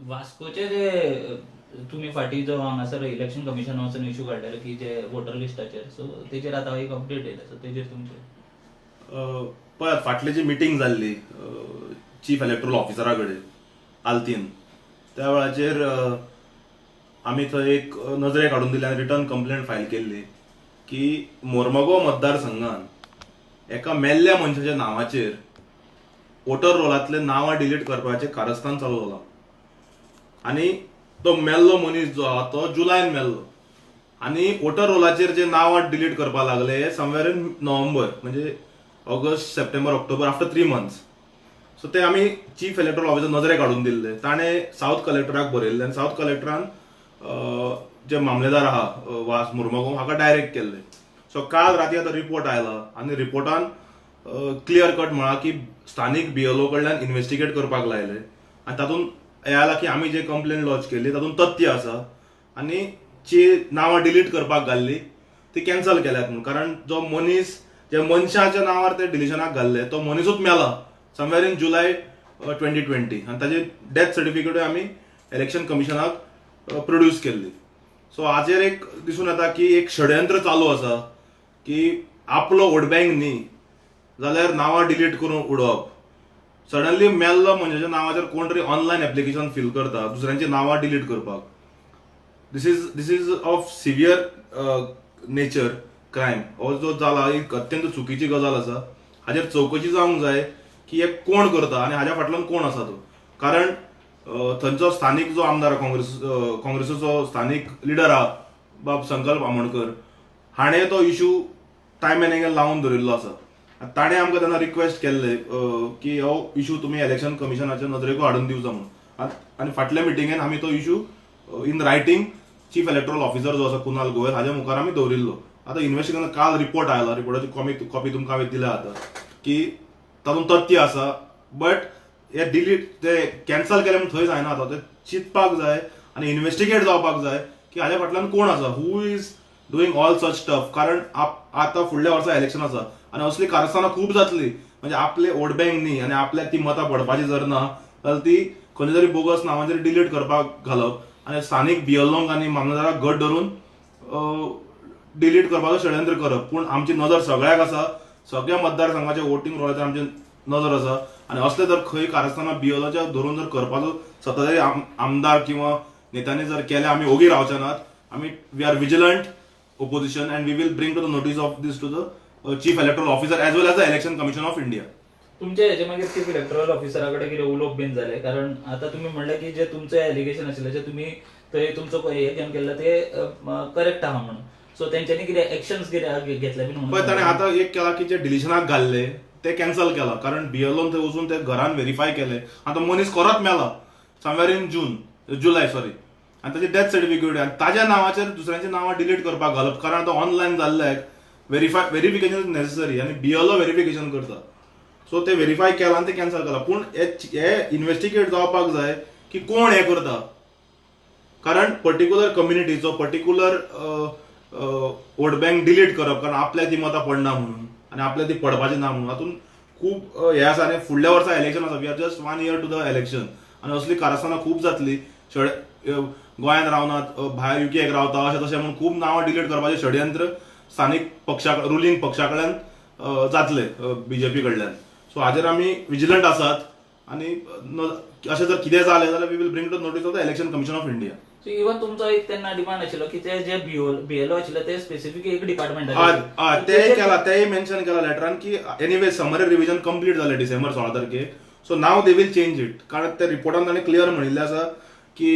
वास्कोचे जे तुमी फाटीं जो हांगासर इलेक्शन कमिशन वचून इशू काडलेलो की जे वोटर लिस्टाचेर, सो तेजेर आतां एक अपडेट येयला, सो तेजेर तुमचे? पळयात, फाटली जी मिटींग जाल्ली चीफ इलेक्टोरल ऑफिसरा कडेन आल्तीन, त्या वेळाचेर आमी थंय एक नजरेक हाडून दिली आनी रिटर्न कंप्लेंट फायल केल्ली की मोरमगो मतदारसंघान एका मेल्ल्या मनशाच्या नांवाचेर वोटर रोलांतले नांवां डिलीट करपाचें कारस्थान चालू जालां आनी तो मेल्लो मनीस जो आहा तो जुलयान मेल्लो आनी वोटर रोलाचेर जे नांवां डिलीट करपाक लागले समवेर इन नोव्हेंबर, म्हणजे August, September, October, after 3 months. So ते आमी चीफ इलेक्टोरल ऑफिसर नजरेक हाडून दिल्ले. ताणें सावथ कलेक्टराक बरयल्लें आनी सावथ कलेक्टरान जे मामलेदार आहा वास मुर्मगो हाका डायरेक्ट केल्ले. सो काल राती आतां रिपोर्ट आयला आनी रिपोर्टान क्लियर कट म्हळां की स्थानीक बीएलओ कडल्यान इन्व्हेस्टिगेट करपाक लायले आनी तातूंत हें आयलां की आमी जे कंप्लेन लॉज केल्ली तातूंत तथ्य आसा आनी जी नांवां डिलीट करपाक घाल्ली ती कॅन्सल केल्यात म्हणून. कारण जो मनीस, ज्या मनशाच्या नांवार ते डिलिशनाक घाल्ले, तो मनिसूच मेला समवेर इन जुलय 2020 आनी ताची डेथ सर्टिफिकेटूय आमी इलेक्शन कमिशनाक प्रोड्यूस केल्ली. सो हाजेर एक दिसून येता की एक षडयंत्र चालू आसा की आपलो वोट बँक न्ही जाल्यार नांवां डिलीट करून उडोवप. सडनली मेल्लो मनशाच्या नांवाचेर कोण तरी ऑनलायन एप्लिकेशन फील करता दुसऱ्यांची नांवां डिलीट करपाक. This is of severe nature crime. हो जो जाला ही अत्यंत चुकीची गजाल आसा. हाजेर चवकशी जावंक जाय की हे कोण करता आनी हाज्या फाटल्यान कोण आसा तो. कारण थंयचो स्थानीक जो आमदार, काँग्रेसीचो स्थानीक लिडर आहा बाब संकल्प आमोणकर, हाणें तो इशू टायम एन्ड अगेन लावन धरिल्लो आसा. ताणें आमकां तेन्ना रिक्वेस्ट केल्ले की हो इशू तुमी इलेक्शन कमिशनाच्या नदरेकूय हाडून दिवचो म्हणून. आनी फाटल्या मिटिंगेन आमी तो issue in writing chief electoral officer जो आसा कुणाल गोयल हाज्या मुखार आमी दवरिल्लो. आतां इन्व्हेस्टिगेशन काल रिपोर्ट आयला, रिपोर्टाची कॉपी तुमकां हांवें दिल्या आतां, की तातूंत तथ्य आसा. बट हे डिलीट ते कॅन्सल केले म्हूण थंय जायना. आतां ते चिंतपाक जाय आनी इन्व्हेस्टिगेट जावपाक जाय की हाज्या फाटल्यान कोण आसा, who is doing all such stuff. कारण आतां फुडल्या वर्सा इलेक्शन आसा आनी असली कारस्थानां खूब जातली. म्हणजे आपले वोट बँक न्ही आनी आपल्याक ती मतां पडपाची जर ना जाल्यार ती खंय तरी बोगस नांवांचेर डिलीट करपाक घालप आनी स्थानीक बीएलओंक आनी मामलेदाराक घट धरून डिलीट करपाचो षडयंत्र करप. पूण आमची नजर सगळ्याक आसा. सगळ्या मतदारसंघाच्या वोटींग रोलाचेर आमची नजर आसा आनी असले जर खंय कारस्थानां बीएलओच्या धरून जर करपाचो सत्ताधारी आमदार किंवा नेत्यांनी जर केले, आमी ओगी रावचे नात. आमी we are vigilant opposition and we will bring to the notice of this to the chief electoral officer as well as the Election Commission of India. तुमचे हेजे मागीर चीफ इलेक्टोरल ऑफिसरा कडेन कितें उलोवप बीन जालें? कारण आतां तुमी म्हणलें की जे तुमचें एलिगेशन आशिल्लें, जे तुमी थंय तुमचो हे घेवन केल्लें, ते करेक्ट आहा म्हणून. सो तेंच्यांनी कितें एक्शन्स कितें घेतले बीन म्हणून? पळय, ताणें आतां एक केलां की जे डिलिशनाक घाल्ले ते कॅन्सल केला, कारण बीएलओन थंय वचून ते घरान व्हेरीफाय केले. आतां मनीस खरोच मेला somewhere in June, July sorry, आनी ताची डेथ सर्टिफिकेट आनी ताज्या नांवाचेर दुसऱ्यांची नांवां डिलीट करपाक घालप. कारण आतां ऑनलायन जाल्ल्याक व्हेरिफिकेशन is necessary आनी बीएलओ व्हेरिफिकेशन करता. सो ते व्हेरीफाय केलां आनी ते कॅन्सल केलां. पूण हे इन्व्हेस्टिगेट जावपाक जाय की कोण हें करता, कारण पर्टिक्युलर कम्युनिटीचो पर्टिक्युलर वोट बँक डिलीट करप, कारण आपल्याक ती मतां पडना म्हणून आनी आपल्याक ती पडपाची ना म्हणून, हातूंत खूब हें आसा. आनी फुडल्या वर्सा इलेक्शन आसा. We are just one year to the election आनी असली कारस्थानां खूब जातली. गोंयांत रावनात, भायर युकेक रावता, अशें तशें म्हणून खूब नांवां डिलीट करपाचें षडयंत्र स्थानीक पक्षा, रुलींग पक्षा कडल्यान जातले, बीजेपी कडल्यान. सो हाजेर आमी विजिलंट आसात आनी अशें जर कितें जालें जाल्यार we will bring to notice of the Election Commission of India. So even तुमचो एक तेन्ना डिमांड आशिल्लो की ते जे बीएलओ आशिल्ले ते स्पेसिफीक एक डिपार्टमेंट. ते केला, तेय मेन्शन केला लेटरान की एनिवे समरी रिव्हिजन कंप्लीट जालें डिसेंबर 16 तारखेक, so now they will change it. कारण त्या रिपोर्टान ताणें क्लियर म्हणिल्लें आसा की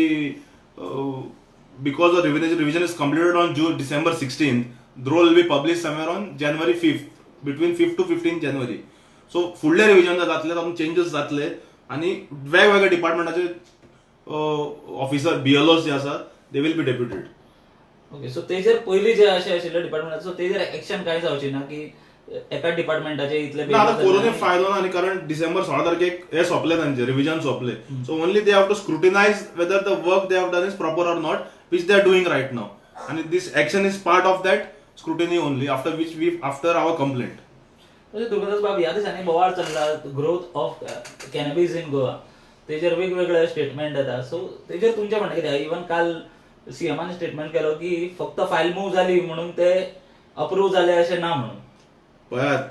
because the revision is completed on December 16, roll will be publish somewhere on January 5, between 5 to 15 January. So फुडले रिव्हिजन जातले, तातूंत चेंजीस जातले आनी वेगवेगळ्या डिपार्टमेंटाचे ऑफिसर, बीएलओस जे आसात, they will be deputed. Okay, so तेजेर पयलीं जे अशें आशिल्ले डिपार्टमेंटाचो, तेजेर एक्शन कांय जावची ना की एका डिपार्टमेंटाचे इतले? ना, आतां करून फायदो ना न्ही, कारण डिसेंबर 16 तारखेक हे सोंपले, तांचे रिव्हिजन सोंपले. So only they have to scrutinize whether the work they have done is proper or not, which they are doing right now, आनी this action is part of that scrutiny only, after which we after our complaint. तशें दुर्गादास बाब, ह्या दिसांनी बोवाळ चल्ला growth of cannabis in Goa. तेजेर वेगवेगळे statement येता. सो तेजेर तुमचें म्हणणें कितें? इवन काल सीएमान स्टेटमेंट केलो की फक्त फायल मूव जाली म्हणून ते अप्रूव्ह जाले अशें ना म्हणून. पळयात,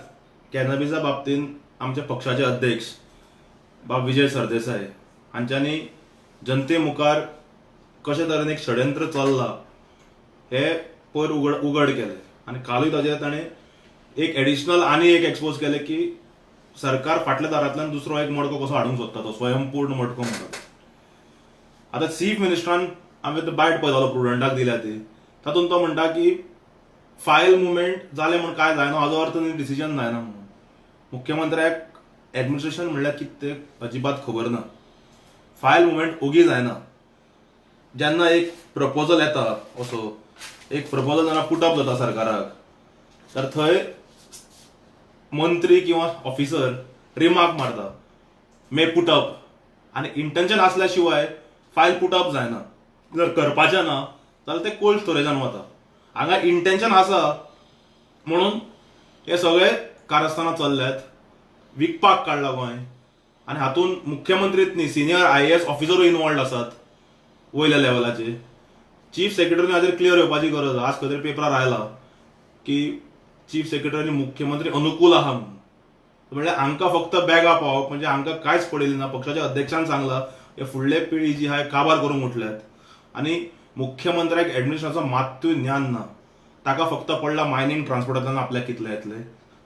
कॅनबीजा बाबतींत आमच्या पक्षाचे अध्यक्ष बाब विजय सरदेसाय हांच्यांनी जनते मुखार कशे तरेन एक षडयंत्र चल्लां हे पयर उगड केलें आनी कालूय ताजेर ताणें एक एडिशनल आनी एक एक्सपोज केलें की सरकार फाटल्या दारांतल्यान दुसरो एक मडको कसो हाडूंक सोदता, तो स्वयंपूर्ण मडको म्हणटा. आतां चीफ मिनिस्टरान हांवें तो बायट पळयतालो प्रुडंटाक दिल्या ती, तातूंत तो म्हणटा की फायल मुवमेंट जालें म्हूण काय जायना हाजो अर्थ डिसिजन जायना म्हणून. मुख्यमंत्र्याक एडमिनिस्ट्रेशन म्हणल्यार कितें तें अजिबात खबर ना. फायल मुवमेंट ओगी जायना. जेन्ना एक प्रपोजल येता, असो एक प्रपोजल जेन्ना पुटअप जाता सरकाराक, तर थंय मंत्री किंवा ऑफिसर रिमार्क मारता मे पुटअप, आनी इंटेन्शन आसल्या शिवाय फायल पुटअप जायना. जर करपाचें ना जाल्यार तें कोल्ड स्टोरेजान वता. हांगा इंटेन्शन आसा म्हणून हे सगळे कारस्थानां चल्ल्यात, विकपाक काडला गोंय आनी हातूंत मुख्यमंत्रीच न्ही, सिनियर IAS ऑफिसरूय इनवॉल्ड आसात वयल्या लेवलाचे. चीफ सेक्रेटरीन हाजेर क्लियर येवपाची गरज. आज खंय तरी पेपरार आयला की चीफ सेक्रेटरी आनी मुख्यमंत्री अनुकूल आहा म्हणून. म्हणल्यार हांकां फक्त बॅगां पावप, म्हणजे हांकां कांयच पडिल्लें ना. पक्षाच्या अध्यक्षान सांगलां हे फुडले पिळी जी आहा काबार करूंक उठल्यात आनी मुख्यमंत्र्याक एडमिनिस्ट्रेशनाचो मात्तूय ज्ञान ना. ताका फक्त पडला मायनींग ट्रान्सपोर्टांतल्यान आपल्याक कितले येतले,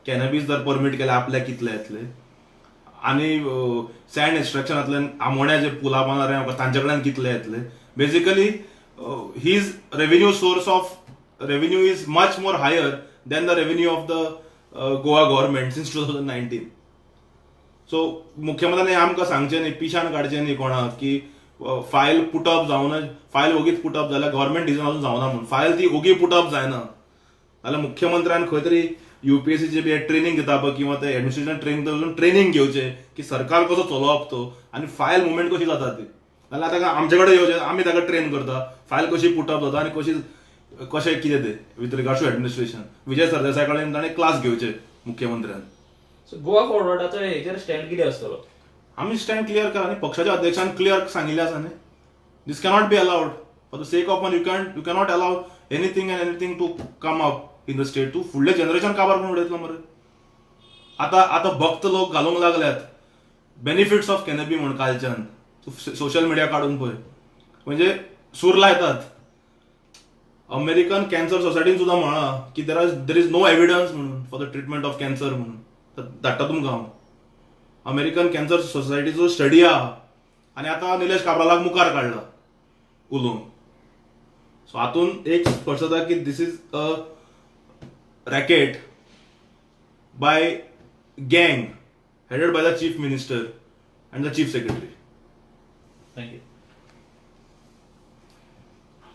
कॅनबीज जर परमीट केल्यार आपल्याक कितले येतले, आनी सँड एक्स्ट्रॅक्शनांतल्यान आमोण्या जे पुला बांदणार तांचे कडल्यान कितले येतले. Basically his revenue source of revenue is much more higher than the revenue of the Goa government since 2019. So मुख्यमंत्र्यांनी आमकां सांगचें न्ही, पिशान काडचें न्ही कोणाक की फायल पुटअप जावना, फायल ओगीच पुटअप जाल्यार गव्हर्मेंट डिसिजन अजून जावना म्हणून. फायल ती ओगी पुटअप जायना जाल्यार मुख्यमंत्र्यान खंय तरी UPSC बी ट्रेनिंग दिता पळय किंवा ते एडमिनिस्ट्रेशन ट्रेनिंग ट्रेनिंग घेवचें की सरकार कसो चलोवप तो आनी फायल मुवमेंट कशी जाता ती. जाल्यार ताका आमचे कडेन येवचें, आमी ताका ट्रेन करता फायल कशी पुटअप जाता आनी कशी कशें कितें तें with regards to administration. Vijay Sardesai कडेन ताणें क्लास घेवचे मुख्यमंत्र्यान. सो गोवा फॉरवर्डाचो हेजेर स्टँड कितें आसतलो? आमी स्टँड क्लियर करा न्ही, पक्षाच्या अध्यक्षान क्लियर सांगिल्लें आसा न्ही, these cannot be allowed for the sake of one. You cannot allow anything and anything to come up in the state. तूं फुडलें जनरेशन काबार करून उडयतलो मरे. आतां आतां भक्त लोक घालूंक लागल्यात बेनिफिट्स ऑफ कॅनबी म्हूण कालच्यान. तूं सोशल मिडिया काडून पळय, म्हणजे सूर लायतात. अमेरिकन कॅन्सर सोसायटीन सुद्दां म्हळां की there is no evidence म्हणून for the treatment of cancer म्हणून. धाडटा तुमकां हांव अमेरिकन कॅन्सर सोसायटीचो स्टडी आहा आनी आतां निलेश काब्रालाक मुखार काडला उलोवंक. सो हातूंत एक स्पश्ट जाता की this is a racket by gang headed by the chief minister and the chief secretary. Thank you.